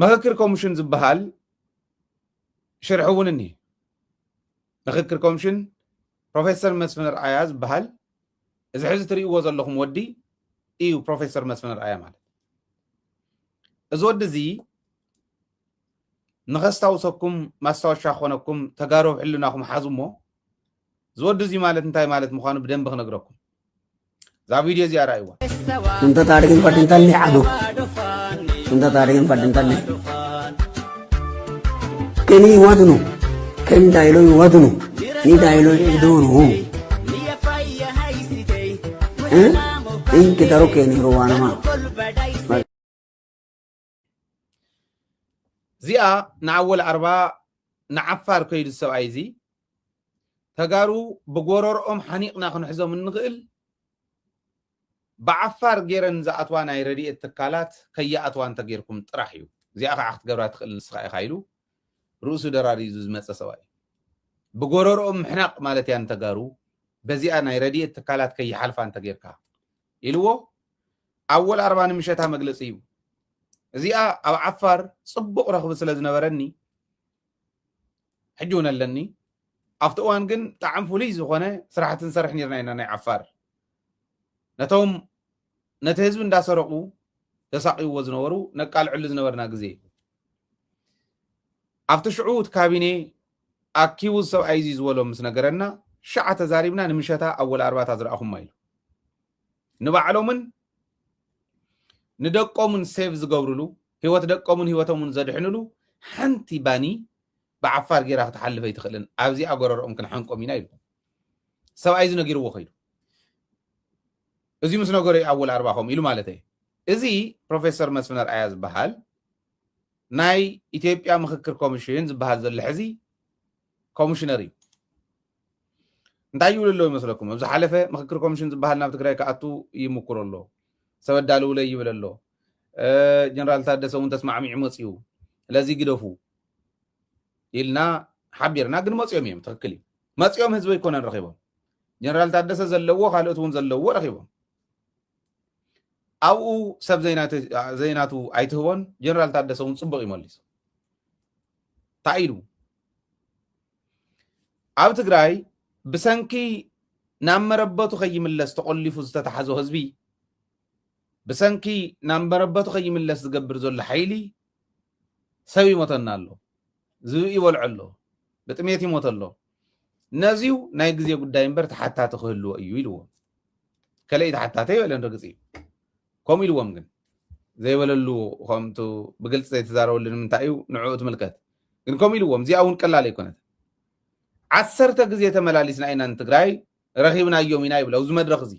ምኽክር ኮሚሽን ዝበሃል ሽርሒ እውን እኒሀ። ምኽክር ኮሚሽን ፕሮፌሰር መስፍን ኣርኣያ ዝበሃል፣ እዚ ሕዚ ትርእይዎ ዘለኹም ወዲ እዩ ፕሮፌሰር መስፍን ኣርኣያ ማለት። እዚ ወዲ እዚ ንኸስታውሰኩም ማስታወሻ ክኾነኩም፣ ተጋሩ ኣብ ሕልናኹም ሓዙ እሞ፣ እዚ ወዲ እዚ ማለት እንታይ ማለት ምዃኑ ብደንቢ ክነግረኩም። እዛ ቪድዮ እዚኣ ርኣይዋ። Sunta taarikin fadintan ni adu. Sunta taarikin fadintan ni. Keni watnu. Ken dailo watnu. Ni dailo idunu. Eh? In kitaro keni ruwana ma. እዚኣ ንኣወል ኣርባ ንዓፋር ከይዱ ሰብኣይ እዚ ተጋሩ ብጎረርኦም ሓኒቕና ክንሕዞም እንኽእል ብዓፋር ገይረን ዝኣትዋ ናይ ረድኤት ትካላት ከይኣትዋ እንተጌርኩም ጥራሕ እዩ። እዚኣ ከዓ ክትገብራ ትኽእል ንስኻ ኢኻ ኢሉ ርእሱ ደራሪዙ ዝመፀ ሰብኣይ እዩ። ብጎረርኦም ምሕናቕ ማለት እያ ንተጋሩ በዚኣ ናይ ረድኤት ትካላት ከይሓልፋ እንተጌርካ ኢልዎ ኣወል ኣርባ ንምሸታ መግለፂ ሂቡ። እዚኣ ኣብ ዓፋር ፅቡቕ ረኽቢ ስለ ዝነበረኒ ሕጂ እውን ኣለኒ። ኣብቲ እዋን ግን ብጣዕሚ ፍሉይ ዝኾነ ስራሕቲ ንሰርሕ ነርና ኢና ናይ ዓፋር። ነቶም ነቲ ህዝቢ እንዳሰረቑ ዘሳቕይዎ ዝነበሩ ነቃልዐሉ ዝነበርና ግዜ እዩ። ኣብቲ ሽዑ እቲ ካቢኔ ኣኪቡ ሰብኣይ እዚ ዝበሎ ምስ ነገረና ሽዓ ተዛሪብና ንምሸታ ኣወል ኣርባታ ዝረኣኹማ ኢሉ ንባዕሎምን ንደቆምን ሴቭ ዝገብርሉ ህይወት ደቆምን ህይወቶምን ዘድሕንሉ ሓንቲ ባኒ ብዓፋር ጌራ ክትሓልፍ ኣይትኽእልን። ኣብዚኣ ጎረርኦም ክንሓንቆም ኢና ኢሉ ሰብኣይ እዚ ነጊርዎ ከይዱ። እዚ ምስ ነገሮ ኣወል ኣርባ ከምኡ ኢሉ ማለት እየ። እዚ ፕሮፌሰር መስፍን ኣርኣያ ዝበሃል ናይ ኢትዮጵያ ምኽክር ኮሚሽን ዝበሃል ዘሎ ሕዚ ኮሚሽነር እዩ። እንታይ ይብሉ ኣለዉ ይመስለኩም? ኣብ ዝሓለፈ ምኽክር ኮሚሽን ዝበሃል ናብ ትግራይ ክኣቱ ይምኩር ኣሎ። ሰብ ኣዳልውለይ ይብል ኣሎ። ጀነራል ታደሰ እውን ተስማዕሚዑ መፅኡ። ስለዚ ግደፉ ኢልና ሓቢርና፣ ግን መፅኦም እዮም። ትኽክል እዩ። መፂኦም ህዝቢ ኣይኮነን ረኺቦም። ጀነራል ታደሰ ዘለዎ ካልኦት እውን ዘለዎ ረኺቦም። ኣብኡ ሰብ ዘይናቱ ኣይትህቦን። ጀነራል ታደሰ እውን ፅቡቕ ይመሊሱ። እንታይ ኢሉ? ኣብ ትግራይ ብሰንኪ ናብ መረበቱ ከይምለስ ተቆሊፉ ዝተታሓዞ ህዝቢ፣ ብሰንኪ ናብ መረበቱ ከይምለስ ዝገብር ዘሎ ሓይሊ ሰብ ይሞተና ኣሎ፣ ዝብኢ ይበልዖ ኣሎ፣ ብጥሜት ይሞት ኣሎ። ነዚው ናይ ግዜ ጉዳይ እምበር ተሓታቲ ክህልዎ እዩ ኢልዎም። ከለኢ ተሓታቲ ኣይበለን ርግፅ እዩ። ከምኡ ኢልዎም ግን ዘይበለሉ ከምቱ ብግልፂ ዘይተዛረበሉ ንምንታይ እዩ ንዕኡ ትምልከት። ግን ከምኡ ኢልዎም እዚኣ እውን ቀላል ኣይኮነት። ዓሰርተ ግዜ ተመላሊስና ኢና ንትግራይ ረኺብናዮም ኢና ይብል ኣብዚ መድረኽ እዚ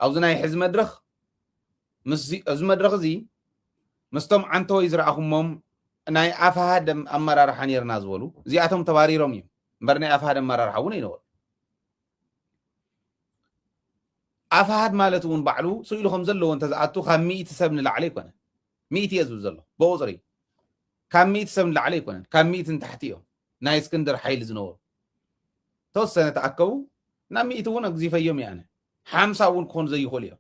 ኣብዚ ናይ ሕዚ መድረኽ እዚ መድረኽ እዚ ምስቶም ዓንተወይ ዝረኣኹሞም ናይ ኣፍሃድ ኣመራርሓ ነርና ዝበሉ እዚኣቶም ተባሪሮም እዮም እምበር ናይ ኣፍሃድ ኣመራርሓ እውን ኣይነበሩ። ኣፍሃድ ማለት እውን ባዕሉ ስኢሉ ከም ዘለዎ እንተዝኣቱ ካብ ሚእቲ ሰብ ንላዕሊ ኣይኮነን። ሚእቲ እየ ዝብል ዘሎ ብቁፅሪ ካብ ሚእቲ ሰብ ንላዕሊ ኣይኮነን። ካብ ሚእቲ ንታሕቲ እዮም ናይ እስክንድር ሓይሊ ዝነበሩ። ተወሰነ ተኣከቡ ናብ ሚእቲ እውን ኣግዚፈዮም እየ ኣነ። ሓምሳ እውን ክኾኑ ዘይኽእሉ እዮም።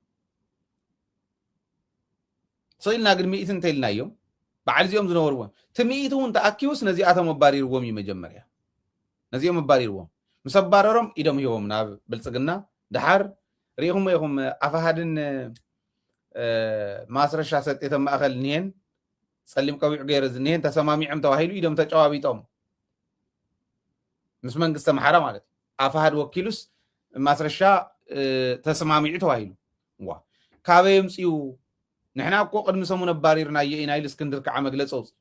ስኢልና ግን ሚእቲ እንተኢልናዮም በዓል እዚኦም ዝነበርዎም እቲ ሚእቲ እውን ተኣኪቡስ ነዚኣቶም ኣባሪርዎም እዩ መጀመርያ። ነዚኦም ኣባሪርዎም ምስ ኣባረሮም ኢዶም ሂቦም ናብ ብልፅግና። ደሓር ርኢኹሞ ኢኹም ኣፍሃድን ማስረሻ ሰጤቶም ማእኸል እኒሄን ፀሊም ቀዊዕ ገይሩ ዝኒሄን ተሰማሚዖም ተባሂሉ ኢዶም ተጨባቢጦም ምስ መንግስቲ ኣምሓራ ማለት እዩ። ኣፍሃድ ወኪሉስ ማስረሻ ተሰማሚዑ ተባሂሉ። ዋ ካበይ ኣምፅኡ? ንሕና እኮ ቅድሚ ሰሙን ኣባሪርናዮ ኢና ኢሉ እስክንድር ከዓ መግለፂ ኣውፅኡ።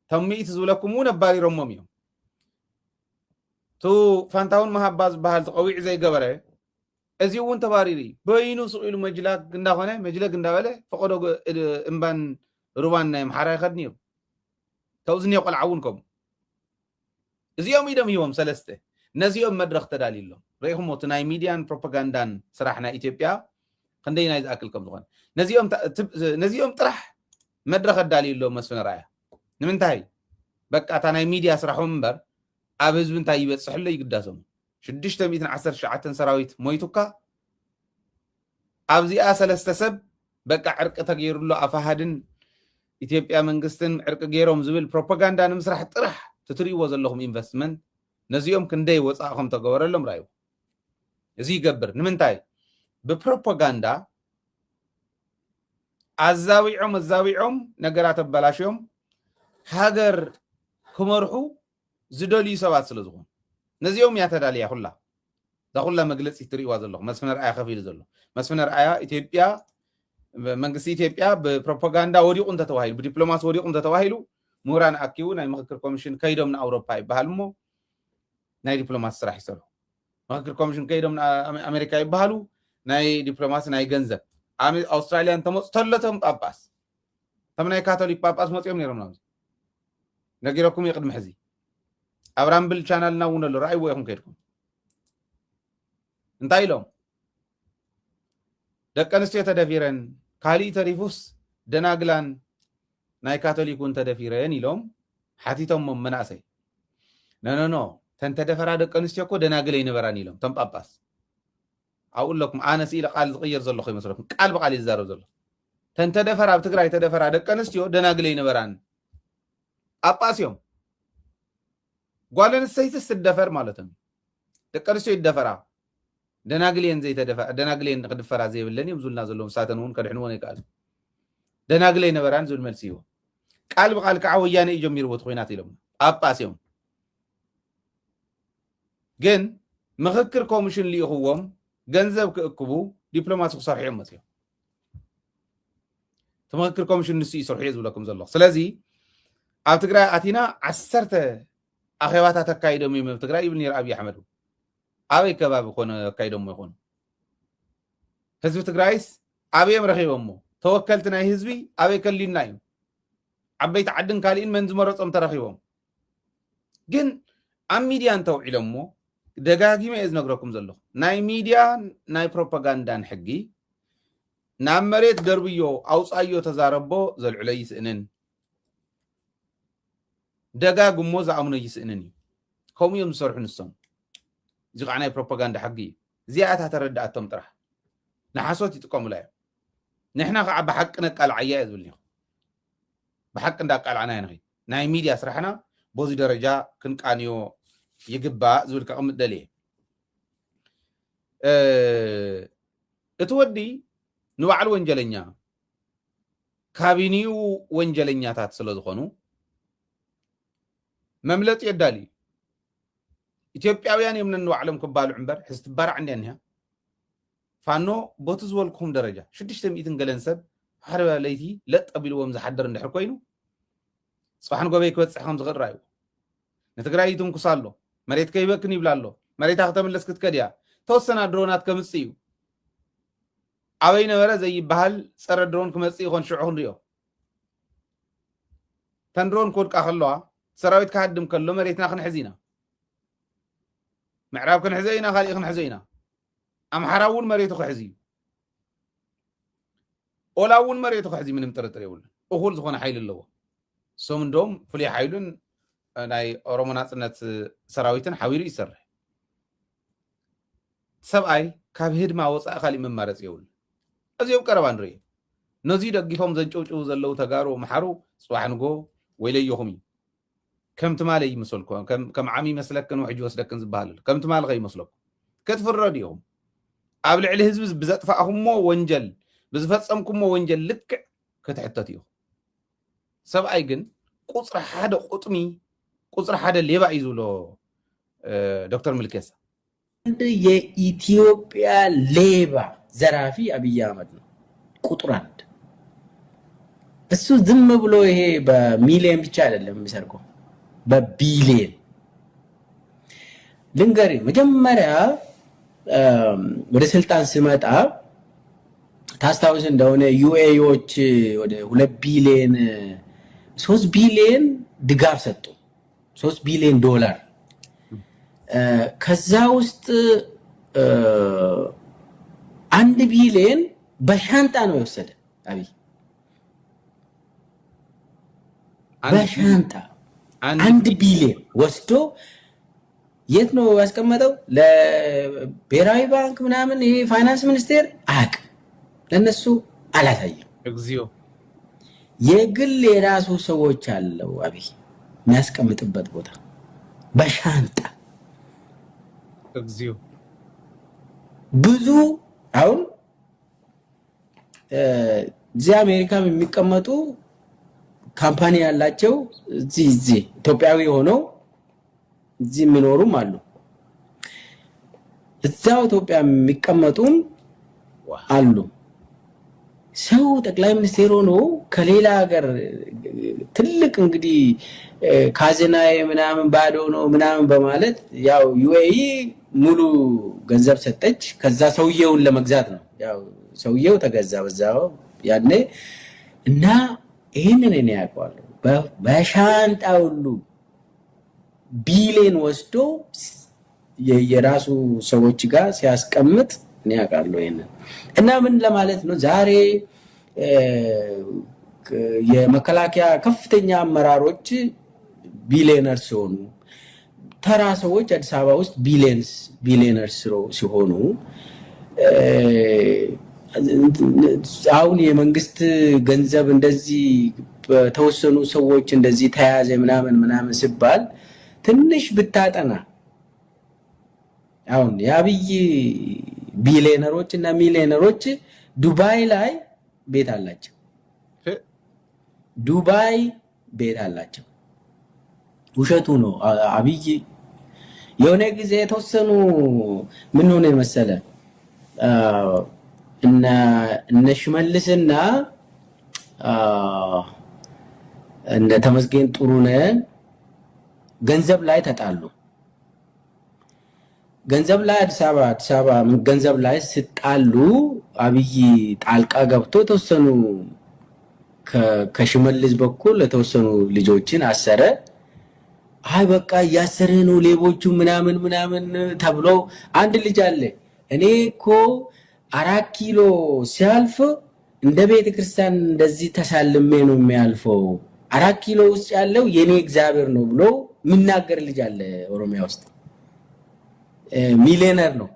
እቶም ሚእቲ ዝብለኩም እውን ኣባሪሮሞም እዮም። ቱ ፋንታውን መሃባ ዝበሃል ተቐዊዕ ዘይገበረ እዚ እውን ተባሪሩ እዩ። በይኑ ስቕ ኢሉ መጅላግ እንዳኾነ መጅለግ እንዳበለ ፈቐዶ እምባን ሩባን ናይ ኣምሓራ ይኸድን እዮም። ካብዚ እኒኦ ቆልዓ እውን ከምኡ እዚኦም ኢዶም ሂቦም ሰለስተ ነዚኦም መድረኽ ተዳልዩሎም ርኢኹሞ እቲ ናይ ሚድያን ፕሮፓጋንዳን ስራሕ ናይ ኢትዮጵያ ክንደይ ናይ ዝኣክል ከም ዝኾነ ነዚኦም ጥራሕ መድረኽ ኣዳልዩሎም መስፍን ኣርኣያ ንምንታይ በቃ እታ ናይ ሚድያ ስራሖም እምበር ኣብ ህዝቢ እንታይ ይበፅሕ ኣሎ ይግዳሶም ሽዱሽተ ሚእትን ዓሰርተ ትሽዓተን ሰራዊት ሞይቱካ ኣብዚኣ ሰለስተ ሰብ በቃ ዕርቂ ተገይሩሎ ኣፋሃድን ኢትዮጵያ መንግስትን ዕርቂ ገይሮም ዝብል ፕሮፓጋንዳ ንምስራሕ ጥራሕ ትትርእይዎ ዘለኹም ኢንቨስትመንት ነዚኦም ክንደይ ወፃእ ከም ተገበረሎም ራዩ። እዚ ይገብር ንምንታይ? ብፕሮፓጋንዳ ኣዛዊዖም ኣዛዊዖም ነገራት ኣበላሽዮም ሃገር ክመርሑ ዝደልዩ ሰባት ስለ ዝኾኑ ነዚኦም እያ ተዳልያ ኩላ። እዛ ኩላ መግለፂ ትርእይዋ ዘለኹ መስፍን ኣርኣያ ከፊሉ ዘሎ መስፍን ኣርኣያ ኢትዮጵያ መንግስቲ ኢትዮጵያ ብፕሮፓጋንዳ ወዲቑ እንተተባሂሉ ብዲፕሎማሲ ወዲቑ እንተተባሂሉ ምሁራን ኣኪቡ ናይ ምክክር ኮሚሽን ከይዶም ንኣውሮፓ ይበሃል እሞ ናይ ዲፕሎማሲ ስራሕ ይሰርሑ። ምክክር ኮሚሽን ከይዶም ንኣሜሪካ ይበሃሉ። ናይ ዲፕሎማሲ ናይ ገንዘብ ኣውስትራልያ እንተመፁ ተለቶም ጳጳስ ከም ናይ ካቶሊክ ጳጳስ መፅኦም ነይሮም ናብዚ ነጊረኩም እየ ቅድሚ ሕዚ ኣብ ራምብል ቻናልና እውን ኣሎ ረኣይዎ ኢኹም ከይድኩም እንታይ ኢሎም ደቂ ኣንስትዮ ተደፊረን ካሊእ ተሪፉስ ደናግላን ናይ ካቶሊክ እውን ተደፊረን ኢሎም ሓቲቶሞም መናእሰይ ነነኖ ተንተደፈራ ደቂ ኣንስትዮ እኮ ደናግል ኣይነበራን ኢሎም ተም ጳጳስ ኣብኡ ኣለኩም ኣነ ስኢለ ቃል ዝቕይር ዘለኹ ይመስለኩም ቃል ብቃል ይዛረብ ዘሎ ተንተደፈራ ኣብ ትግራይ ተደፈራ ደቂ ኣንስትዮ ደናግል ኣይነበራን ጳጳስ እዮም ጓል ኣንስተይትስ ትደፈር ማለቶም ደቂ ኣንስትዮ ይደፈራ ደናግል እየን ዘይተደፈ ደናግል እየን ክድፈራ ዘይብለን እዮም ዝብልና ዘለዉ ንሳተን እውን ከድሕንወን ኣይከኣል ደናግል ኣይነበራን ዝብል መልሲ ይቦ ቃል ብቃል ከዓ ወያነ እዩ ጀሚርዎ እቲ ኮይናት ኢሎም ጳጳስ እዮም ግን ምክክር ኮሚሽን ልኢኽዎም ገንዘብ ክእክቡ ዲፕሎማሲ ክሰርሑ እዮም መፅዮም እቲ ምክክር ኮሚሽን ንሱ ይሰርሑ እየ ዝብለኩም ዘለኹ ስለዚ ኣብ ትግራይ ኣቲና ዓሰርተ ኣኼባታት ኣካይዶም እዮም ኣብ ትግራይ ይብል ነይሩ ኣብይ ኣሕመድ ኣበይ ከባቢ ኮነ ኣካይዶሞ ይኾኑ ህዝቢ ትግራይስ ኣበዮም ረኺቦሞ ተወከልቲ ናይ ህዝቢ ኣበይ ከሊና እዩ ዓበይቲ ዓድን ካሊእን መን ዝመረፆም ተረኺቦም ግን ኣብ ሚድያ እንተውዒሎሞ ደጋጊመ እየ ዝነግረኩም ዘለኹ ናይ ሚድያ ናይ ፕሮፓጋንዳን ሕጊ ናብ መሬት ደርብዮ ኣውፃዮ ተዛረቦ ዘልዕሎ ይስእንን ደጋግሞ ዝኣምኖ ይስእንን እዩ ከምኡ እዮም ዝሰርሑ ንሶም እዚ ከዓ ናይ ፕሮፓጋንዳ ሕጊ እዩ እዚኣታ ተረዳኣቶም ጥራሕ ንሓሶት ይጥቀሙላ እዮም ንሕና ከዓ ብሓቂ ነቃልዓያ እየ ዝብል ብሓቂ እንዳቃልዓና ንኸይድ ናይ ሚድያ ስራሕና በዚ ደረጃ ክንቃንዮ ይግባእ ዝብል ከቕምጥ ደልየ እቲ ወዲ ንባዕሉ ወንጀለኛ ካቢኒኡ ወንጀለኛታት ስለ ዝኾኑ መምለጢ የዳልዩ ኢትዮጵያውያን እዮም ነንባዕሎም ክባልዑ እምበር ሕዚ ትባራዕ እንድያ እኒሃ ፋኖ ቦቲ ዝበልኩኹም ደረጃ ሽዱሽተ ሚእትን ገለን ሰብ ሓደ ለይቲ ለጥ ኣቢልዎም ዝሓድር እንድሕር ኮይኑ ፅባሕ ንጎበይ ክበፅሕ ከም ዝኽእል ራዩ ንትግራይ ይትንኩስ ኣሎ መሬት ከይበክን ይብላ ኣሎ መሬታ ክተምለስ ክትከድ እያ ተወሰና ድሮናት ከምፅእ እዩ ኣበይ ነበረ ዘይበሃል ፀረ ድሮን ክመፅእ ይኾን ሽዑ ክንሪኦ ተን ድሮን ክወድቃ ከለዋ ሰራዊት ክሃድም ከሎ መሬትና ክንሕዝ ኢና ምዕራብ ክንሕዘ ኢና ካሊእ ክንሕዘ ኢና ኣምሓራ እውን መሬቱ ክሕዝ እዩ ኦላ እውን መሬቱ ክሕዝ ምንም ጥርጥር የብሉን እኹል ዝኾነ ሓይሊ ኣለዎ እሶም እንደም ፍሉይ ሓይሉን ናይ ኦሮሞ ናፅነት ሰራዊትን ሓቢሩ ይሰርሕ ሰብኣይ ካብ ህድማ ወፃኢ ካሊእ መማረፂ የብሉ እዚ ኣብ ቀረባ ንርኢ ነዚ ደጊፎም ዘንጨውጭው ዘለዉ ተጋሩ ኣምሓሩ ፅባሕ ንጎ ወይለየኹም እዩ ከም ትማል ይመስለኩም ከም ከም ዓሚ ይመስለክን ውሕጅ ይወስደክን ዝበሃል ኣሎ ከም ትማል ከይመስለኩም ክትፍረዱ ኢኹም ኣብ ልዕሊ ህዝቢ ብዘጥፋእኩሞ ወንጀል ብዝፈጸምኩሞ ወንጀል ልክዕ ክትሕተቱ ኢኹም ሰብኣይ ግን ቁፅሪ ሓደ ቁጥሚ ቁፅሪ ሓደ ሌባ እዩ ዝብሎ ዶክተር ምልኬሳ አንድ የኢትዮጵያ ሌባ ዘራፊ አብይ አህመድ ነው። ቁጥር አንድ እሱ ዝም ብሎ ይሄ በሚሊዮን ብቻ አይደለም የሚሰርቀው በቢሊዮን። ልንገርህ መጀመሪያ ወደ ስልጣን ሲመጣ ታስታውስ እንደሆነ ዩኤኢዎች ወደ ሁለት ቢሊዮን ሶስት ቢሊዮን ድጋፍ ሰጡ። ሶስት ቢሊዮን ዶላር ከዛ ውስጥ አንድ ቢሊዮን በሻንጣ ነው የወሰደ አብይ። በሻንጣ አንድ ቢሊዮን ወስዶ የት ነው ያስቀመጠው? ለብሔራዊ ባንክ ምናምን ይሄ ፋይናንስ ሚኒስቴር አያውቅም፣ ለነሱ አላሳየም። እግዚኦ የግል የራሱ ሰዎች አለው አብይ የሚያስቀምጥበት ቦታ በሻንጣ እግዚኦ። ብዙ አሁን እዚህ አሜሪካ የሚቀመጡ ካምፓኒ ያላቸው እዚህ እዚህ ኢትዮጵያዊ ሆነው እዚህ የሚኖሩም አሉ። እዛው ኢትዮጵያ የሚቀመጡም አሉ። ሰው ጠቅላይ ሚኒስቴር ሆኖ ከሌላ ሀገር ትልቅ እንግዲህ ካዝናዬ ምናምን ባዶ ነው ምናምን በማለት ያው ዩኤኢ ሙሉ ገንዘብ ሰጠች። ከዛ ሰውየውን ለመግዛት ነው። ያው ሰውየው ተገዛ በዛው ያኔ እና ይህንን እኔ ያውቀዋለሁ። በሻንጣ ሁሉ ቢሊዮን ወስዶ የራሱ ሰዎች ጋር ሲያስቀምጥ እኔ ያውቃለሁ ይሄንን። እና ምን ለማለት ነው? ዛሬ የመከላከያ ከፍተኛ አመራሮች ቢሊዮነር ሲሆኑ፣ ተራ ሰዎች አዲስ አበባ ውስጥ ቢሊዮንስ ቢሊዮነር ሲሆኑ፣ አሁን የመንግስት ገንዘብ እንደዚህ በተወሰኑ ሰዎች እንደዚህ ተያዘ ምናምን ምናምን ሲባል ትንሽ ብታጠና፣ አሁን የአብይ ቢሊዮነሮች እና ሚሊዮነሮች ዱባይ ላይ ቤት አላቸው። ዱባይ ቤት አላቸው። ውሸቱ ነው። አብይ የሆነ ጊዜ የተወሰኑ ምን ሆነ የመሰለ እነ ሽመልስና እነ ተመስገን ጥሩነህ ገንዘብ ላይ ተጣሉ። ገንዘብ ላይ አዲስ አበባ አዲስ አበባ ገንዘብ ላይ ስጣሉ አብይ ጣልቃ ገብቶ የተወሰኑ ከሽመልስ በኩል የተወሰኑ ልጆችን አሰረ። አይ በቃ እያሰረ ነው ሌቦቹ ምናምን ምናምን ተብሎ አንድ ልጅ አለ። እኔ እኮ አራት ኪሎ ሲያልፍ እንደ ቤተ ክርስቲያን እንደዚህ ተሳልሜ ነው የሚያልፈው። አራት ኪሎ ውስጥ ያለው የኔ እግዚአብሔር ነው ብሎ የሚናገር ልጅ አለ ኦሮሚያ ውስጥ። ሚሊዮነር ነው።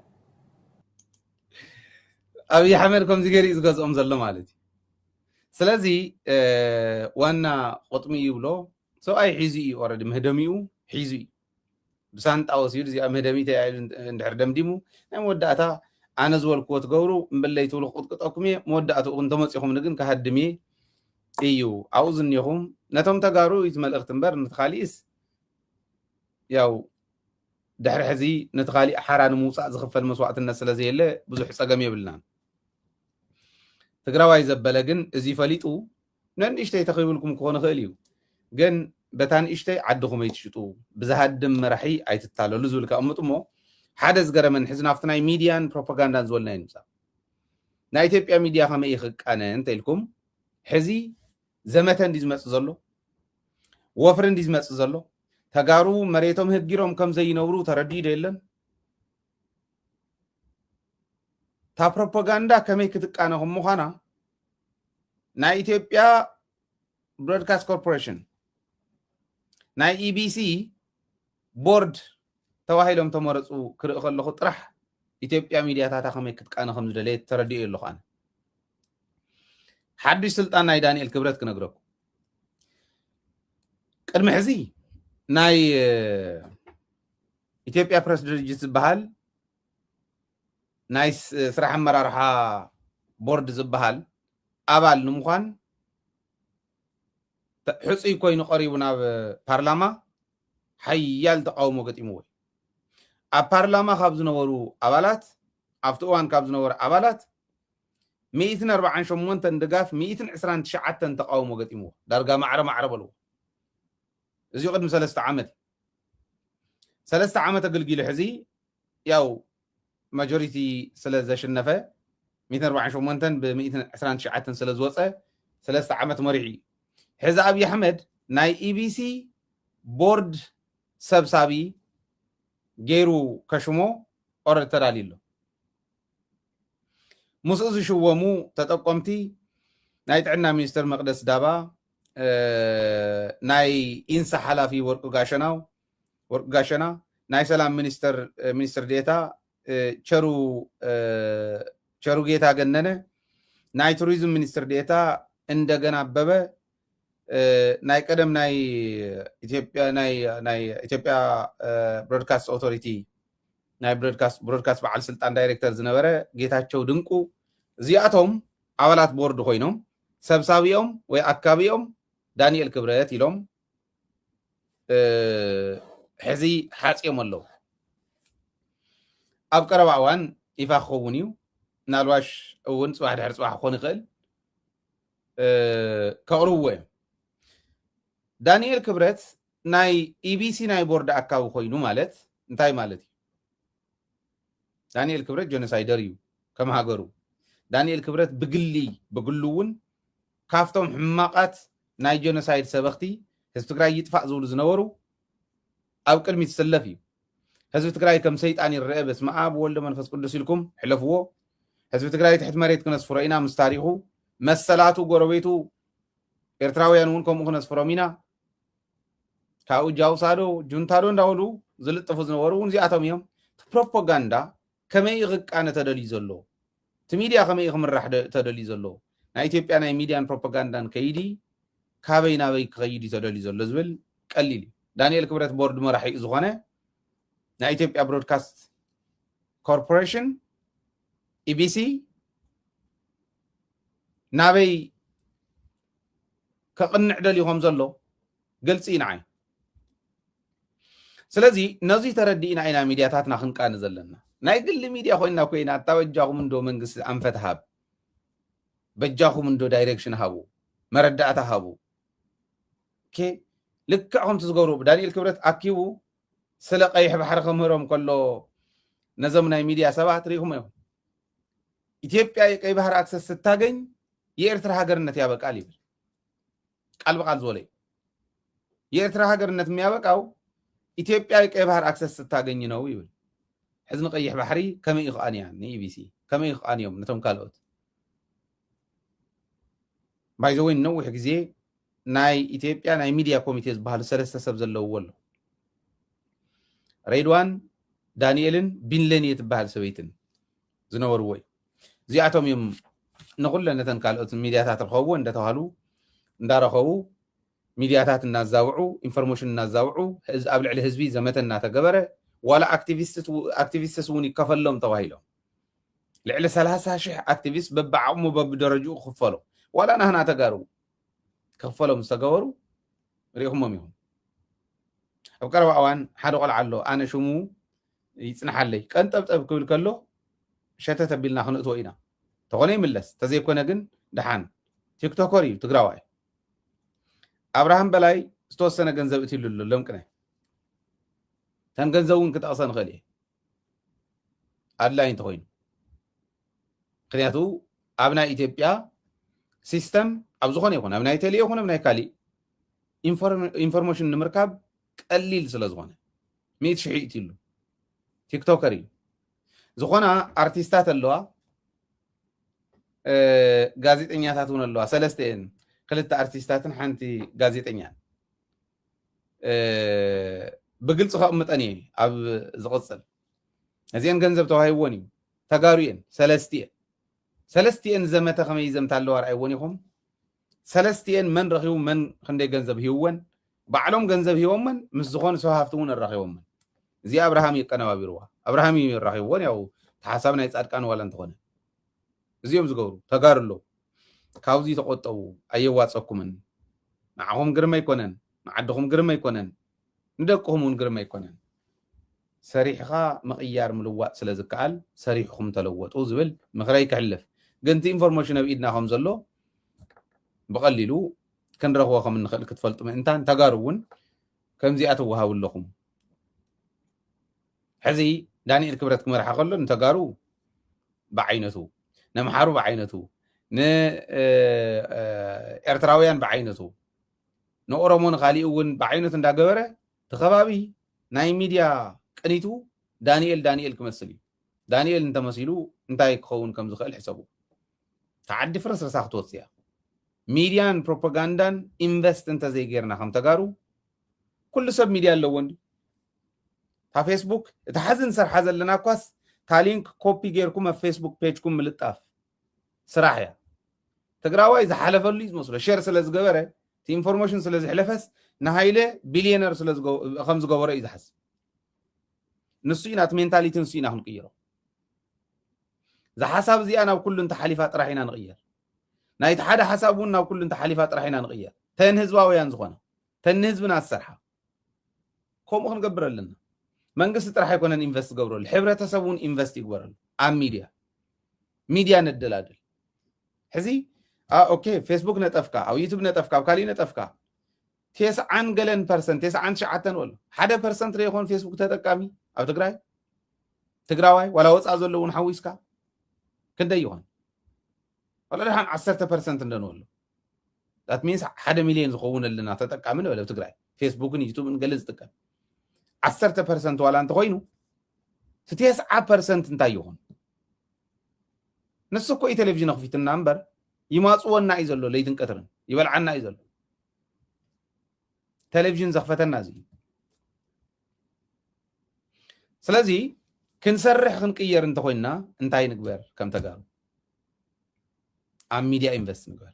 ኣብይ ኣሕመድ ከምዚ ገይሩ እዩ ዝገዝኦም ዘሎ ማለት እዩ። ስለዚ ዋና ቁጥሚ ይብሎ ሰብኣይ ሒዙ እዩ፣ ኦረዲ ምህደሚኡ ሒዙ እዩ። ብሳንጣ ወሲዱ እዚኣ ምህደሚተ እያ ኢሉ እንድሕር ደምዲሙ ናይ መወዳእታ ኣነ ዝበልክዎ ትገብሩ እምበለይ ትብሉ ክቕጥቅጠኩም እየ። መወዳእትኡ እንተመፂኹምኒ ግን ክሃድም እየ እዩ። ኣብኡ ዝኒኹም ነቶም ተጋሩ እቲ መልእኽቲ እምበር ነቲ ካሊእስ ያው ድሕሪ ሕዚ ነቲ ካሊእ ሓራ ንምውፃእ ዝኽፈል መስዋዕትነት ስለ ዘየለ ብዙሕ ፀገም የብልናን። ትግራዋይ ዘበለ ግን እዚ ፈሊጡ ነንእሽተይ ተኺብልኩም ክኾን ይኽእል እዩ፣ ግን በታ ንእሽተይ ዓድኹም ኣይትሽጡ፣ ብዝሃድም መራሒ ኣይትታለሉ ዝብል ከቕምጥ እሞ ሓደ ዝገረመን ሕዚ ናብቲ ናይ ሚድያን ፕሮፓጋንዳን ዝበልናዮ ንምፃእ ናይ ኢትዮጵያ ሚድያ ከመይ ይኽቃነ እንተኢልኩም ሕዚ ዘመተ እንዲ ዝመፅእ ዘሎ ወፍሪ እንዲ ዝመፅእ ዘሎ ተጋሩ መሬቶም ህጊሮም ከም ዘይነብሩ ተረዲኡ ዶ የለን? እታ ፕሮፓጋንዳ ከመይ ክትቃነ ከም ምዃና ናይ ኢትዮጵያ ብሮድካስት ኮርፖሬሽን ናይ ኢቢሲ ቦርድ ተባሂሎም ተመረፁ ክርኢ ከለኹ ጥራሕ ኢትዮጵያ ሚድያታታ ከመይ ክትቃነ ከም ዝደለየት ተረዲኦ ኣለኹ። ኣነ ሓዱሽ ስልጣን ናይ ዳንኤል ክብረት ክነግረኩም። ቅድሚ ሕዚ ናይ ኢትዮጵያ ፕረስ ድርጅት ዝበሃል ናይ ስራሕ ኣመራርሓ ቦርድ ዝበሃል ኣባል ንምዃን ሕፁይ ኮይኑ ቀሪቡ ናብ ፓርላማ ሓያል ተቃውሞ ገጢምዎ እዩ። ኣብ ፓርላማ ካብ ዝነበሩ ኣባላት ኣብቲ እዋን ካብ ዝነበሩ ኣባላት ሚእትን ኣርባዓን ሸሞንተን ድጋፍ ሚእትን ዕስራን ትሽዓተን ተቃውሞ ገጢምዎ ዳርጋ ማዕረ ማዕረ በልዎ። እዚኡ ቅድሚ ሰለስተ ዓመት እዩ። ሰለስተ ዓመት ኣገልጊሉ ሕዚ ያው ማጆሪቲ ስለ ዘሽነፈ ሚእትን ኣርባዓን ሸሞንተን ብሚእትን ዕስራን ትሽዓተን ስለ ዝወፀ ሰለስተ ዓመት መሪሑ እዩ። ሕዚ ኣብይ ኣሕመድ ናይ ኢቢሲ ቦርድ ሰብሳቢ ገይሩ ከሽሞ ኦረድ ተዳልዩ ኣሎ። ምስኡ ዝሽወሙ ተጠቆምቲ ናይ ጥዕና ሚኒስትር መቅደስ ዳባ፣ ናይ ኢንሳ ሓላፊ ወርቁ ጋሸናው ወርቁ ጋሸና፣ ናይ ሰላም ሚኒስትር ሚኒስትር ዴታ ቸሩ ቸሩ ጌታ ገነነ፣ ናይ ቱሪዝም ሚኒስትር ዴታ እንደገና ኣበበ፣ እ፣ ናይ ቀደም ናይ ኢትዮጵያ ናይ ናይ ኢትዮጵያ እ፣ ብሮድካስት ኦቶሪቲ ናይ ብሮድካስት ብሮድካስት በዓል ስልጣን ዳይሬክተር ዝነበረ ጌታቸው ድንቁ፣ እዚኣቶም ኣባላት ቦርድ ኮይኖም ሰብሳቢኦም ወይ ኣካቢኦም ዳንኤል ክብረት ኢሎም እ፣ ሕዚ ሓፂኦም ኣለዉ። ኣብ ቀረባ እዋን ይፋ ክኸውን እዩ። ምናልባሽ እውን ፅባሕ ድሕሪ ፅባሕ ክኾን ይኽእል እ፣ ከቕርብዎ እዮም። ዳንኤል ክብረት ናይ ኢቢሲ ናይ ቦርድ ኣካቢ ኮይኑ ማለት እንታይ ማለት እዩ? ዳንኤል ክብረት ጀኖሳይደር እዩ ከም ሃገሩ። ዳንኤል ክብረት ብግሊ ብግሉ እውን ካብቶም ሕማቃት ናይ ጀኖሳይድ ሰበኽቲ ህዝቢ ትግራይ ይጥፋእ ዝብሉ ዝነበሩ ኣብ ቅድሚት ዝስለፍ እዩ። ህዝቢ ትግራይ ከም ሰይጣን ይረአ። በስመ ኣብ ወወልድ መንፈስ ቅዱስ ኢልኩም ሕለፍዎ። ህዝቢ ትግራይ ትሕቲ መሬት ክነስፍሮ ኢና ምስ ታሪኹ መሰላቱ ጎረቤቱ ኤርትራውያን እውን ከምኡ ክነስፍሮም ኢና። ካብኡ ጃውሳዶ ጁንታዶ እንዳበሉ ዝልጥፉ ዝነበሩ እውን እዚኣቶም እዮም። እቲ ፕሮፓጋንዳ ከመይ እዩ ክቃነ ተደልዩ ዘሎ? እቲ ሚድያ ከመይ እዩ ክምራሕ ደ- ተደልዩ ዘሎ? ናይ ኢትዮጵያ ናይ ሚድያን ፕሮፓጋንዳን ከይዲ ካበይ ናበይ ክኸይድ እዩ ተደልዩ ዘሎ ዝብል ቀሊል እዩ። ዳንኤል ክብረት ቦርድ መራሒኡ ዝኾነ ናይ ኢትዮጵያ ብሮድካስት ኮርፖሬሽን ኢቢሲ ናበይ ከቕንዕ ደልዩ ከም ዘሎ ግልፂ እዩ ንዓይ። ስለዚ ነዚ ተረዲእና ኢና ሚድያታትና ክንቃኒ ዘለና። ናይ ግሊ ሚድያ ኮይና ኮይና ኣታ በጃኹም እንዶ መንግስቲ ኣንፈት ሃብ፣ በጃኹም እንዶ ዳይሬክሽን ሃቡ፣ መረዳእታ ሃቡ። ኦኬ፣ ልክዕ ከምቲ ዝገብሩ ዳንኤል ክብረት ኣኪቡ ስለ ቀይሕ ባሕሪ ከምህሮም ከሎ ነዞም ናይ ሚድያ ሰባት ርኢኹም እዮም። ኢትዮጵያ የቀይ ባህር ኣክሰስ ስታገኝ የኤርትራ ሃገርነት ያበቃል ይብል። ቃል ብቃል ዝበለ እዩ። የኤርትራ ሃገርነት የሚያበቃው ኢትዮጵያ የቀይ ባህር ኣክሰስ ስታገኝ ነው ይብል። ሕዚ ንቀይሕ ባሕሪ ከመይ እዩ ክኣንያ ንኢቢሲ ከመይ እዩ ክኣንዮም ነቶም ካልኦት? ባይዘወይ ነዊሕ ግዜ ናይ ኢትዮጵያ ናይ ሚድያ ኮሚቴ ዝበሃሉ ሰለስተ ሰብ ዘለውዎ ኣሎ። ሬድዋን፣ ዳንኤልን ቢንሌን እየ ትበሃል ሰበይትን ዝነበርዎ እዩ። እዚኣቶም እዮም ንኩለን ነተን ካልኦት ሚድያታት ርከብዎ እንደተባሃሉ እንዳረኸቡ ሚድያታት እናዛውዑ ኢንፎርሜሽን እናዛውዑ ህዝ- ኣብ ልዕሊ ህዝቢ ዘመተ እናተገበረ ዋላ ኣክቲቪስትስ እውን ይከፈሎም ተባሂሎም ልዕሊ ሰላሳ ሺሕ ኣክቲቪስት በብዓቕሙ በብደረጅኡ ክኽፈሎ ዋላ ናህና ተጋሩ ክኽፈሎም ዝተገበሩ ሪኢኹሞም ኢኹም። ኣብ ቀረባ እዋን ሓደ ቆልዓ ኣሎ ኣነ ሽሙ ይፅንሓለይ ቀንጠብጠብ ክብል ከሎ ሸተት ኣቢልና ክንእትዎ ኢና። ተኾነ ይምለስ ተዘይኮነ ግን ደሓን ቲክቶከር እዩ ትግራዋይ። ኣብርሃም በላይ ዝተወሰነ ገንዘብ እትሉ ኣሎ ለምቅነ ተን ገንዘብ እውን ክጠቕሰ ንኽእል እየ ኣድላይ እንተኮይኑ ምክንያቱ ኣብ ናይ ኢትዮጵያ ሲስተም ኣብ ዝኾነ ይኹን ኣብ ናይ ቴሌ ይኹን ኣብ ናይ ካሊእ ኢንፎርሜሽን ንምርካብ ቀሊል ስለ ዝኾነ ሚእቲ ሽሕ ይእትሉ ቲክቶከር እዩ ዝኾና ኣርቲስታት ኣለዋ ጋዜጠኛታት እውን ኣለዋ ሰለስተ እየን ክልተ ኣርቲስታትን ሓንቲ ጋዜጠኛን ብግልፂ ከቕምጠን እየ ኣብ ዝቕፅል እዚአን ገንዘብ ተዋሂብዎን እዩ ተጋሩ እየን ሰለስቲኤን ሰለስቲኤን ዘመተ ከመይ ይዘምታ ኣለዋ ርኣይዎን ኢኹም ሰለስቲኤን መን ረኺቡ መን ክንደይ ገንዘብ ሂብወን ባዕሎም ገንዘብ ሂቦመን ምስ ዝኾኑ ሰብ ሃፍቲ እውን ኣራኺቦመን እዚ ኣብርሃም እዩ ኣቀነባቢርዋ ኣብርሃም እዩ ኣራኺብዎን ያው ተሓሳብ ናይ ፃድቃን ዋላ እንተኾነ እዚኦም ዝገብሩ ተጋሩ ኣለዉ ካብዚ ተቆጠቡ ኣየዋፀኩምን ንዓኹም ግርም ኣይኮነን ንዓድኹም ግርም ኣይኮነን ንደቅኹም እውን ግርም ኣይኮነን ሰሪሕኻ ምቕያር ምልዋጥ ስለ ዝከኣል ሰሪሕኹም ተለወጡ ዝብል ምኽረይ ክሕልፍ ግን እቲ ኢንፎርሜሽን ኣብ ኢድና ከም ዘሎ ብቐሊሉ ክንረኽቦ ከም እንኽእል ክትፈልጡ ምእንታን ተጋሩ እውን ከምዚኣ ትወሃቡ ኣለኹም ሕዚ ዳንኤል ክብረት ክመርሓ ከሎ ንተጋሩ ብዓይነቱ ነምሓሩ ብዓይነቱ ንኤርትራውያን ብዓይነቱ ንኦሮሞ ንካሊእ እውን ብዓይነቱ እንዳገበረ እቲ ከባቢ ናይ ሚድያ ቅኒቱ ዳንኤል ዳንኤል ክመስል እዩ ዳንኤል እንተመሲሉ እንታይ ክኸውን ከም ዝኽእል ሕሰቡ ተዓዲ ፍርስርሳ ክትወፅእ እያ ሚድያን ፕሮፓጋንዳን ኢንቨስት እንተዘይጌርና ከም ተጋሩ ኩሉ ሰብ ሚድያ ኣለዎ እንዲ እታ ፌስቡክ እታ ሓዚ ንሰርሓ ዘለና እኳስ እታ ሊንክ ኮፒ ጌርኩም ኣብ ፌስቡክ ፔጅኩም ምልጣፍ ስራሕ እያ ትግራዋይ ዝሓለፈሉ እዩ ዝመስሎ ሸር ስለ ዝገበረ እቲ ኢንፎርሜሽን ስለ ዝሕለፈስ ንሃይለ ቢልዮነር ስለ ከም ዝገበሮ እዩ ዝሓስብ። ንሱ ኢና እቲ ሜንታሊቲ ንሱ ኢና ክንቅይሮ። እዛ ሓሳብ እዚኣ ናብ ኩሉ እንተሓሊፋ ጥራሕ ኢና ንቕየር። ናይቲ ሓደ ሓሳብ እውን ናብ ኩሉ እንተሓሊፋ ጥራሕ ኢና ንቕየር። ተን ህዝባውያን ዝኾነ ተን ህዝብና ዝሰርሓ ከምኡ ክንገብር ኣለና። መንግስቲ ጥራሕ ኣይኮነን ኢንቨስት ዝገብረሉ፣ ሕብረተሰብ እውን ኢንቨስት ይግበረሉ። ኣብ ሚድያ ሚድያ ነደላድል። ሕዚ ኦኬ፣ ፌስቡክ ነጠፍካ፣ ኣብ ዩቱብ ነጠፍካ፣ ኣብ ካሊእ ነጠፍካ፣ ቴስዓን ገለን ፐርሰንት፣ ቴስዓን ትሽዓተን ወሎ ሓደ ፐርሰንት ዶ ይኾን ፌስቡክ ተጠቃሚ ኣብ ትግራይ? ትግራዋይ ዋላ ወፃእ ዘለውን ሓዊስካ ክንደይ ይኾን? ዋላ ደሓን ዓሰርተ ፐርሰንት እንደንወሎ ዳት ሚንስ ሓደ ሚልዮን ዝኸውን ኣለና ተጠቃሚ ንበል ኣብ ትግራይ፣ ፌስቡክን ዩቱብን ገለ ዝጥቀም ዓሰርተ ፐርሰንት ዋላ እንተኾይኑ፣ እቲ ቴስዓ ፐርሰንት እንታይ ይኹን? ንሱ እኮ እዩ ቴሌቪዥን ኣኽፊትና እምበር ይማፅወና እዩ ዘሎ፣ ለይትን ቀትርን ይበልዓና እዩ ዘሎ። ቴሌቪዥን ዘኽፈተና እዚ እዩ። ስለዚ ክንሰርሕ ክንቅየር እንተኾይንና እንታይ ንግበር? ከም ተጋሩ ኣብ ሚድያ ኢንቨስት ንግበር።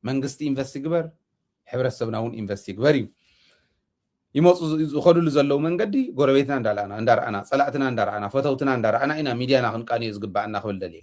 መንግስቲ ኢንቨስት ይግበር፣ ሕብረተሰብና እውን ኢንቨስት ይግበር እዩ። ይመፁ ዝኸዱሉ ዘለዉ መንገዲ ጎረቤትና እንዳረኣና እንዳረኣና፣ ፀላእትና እንዳረኣና፣ ፈተውትና እንዳረኣና ኢና ሚድያና ክንቃንዮ ዝግባኣና ክብል ደልየ።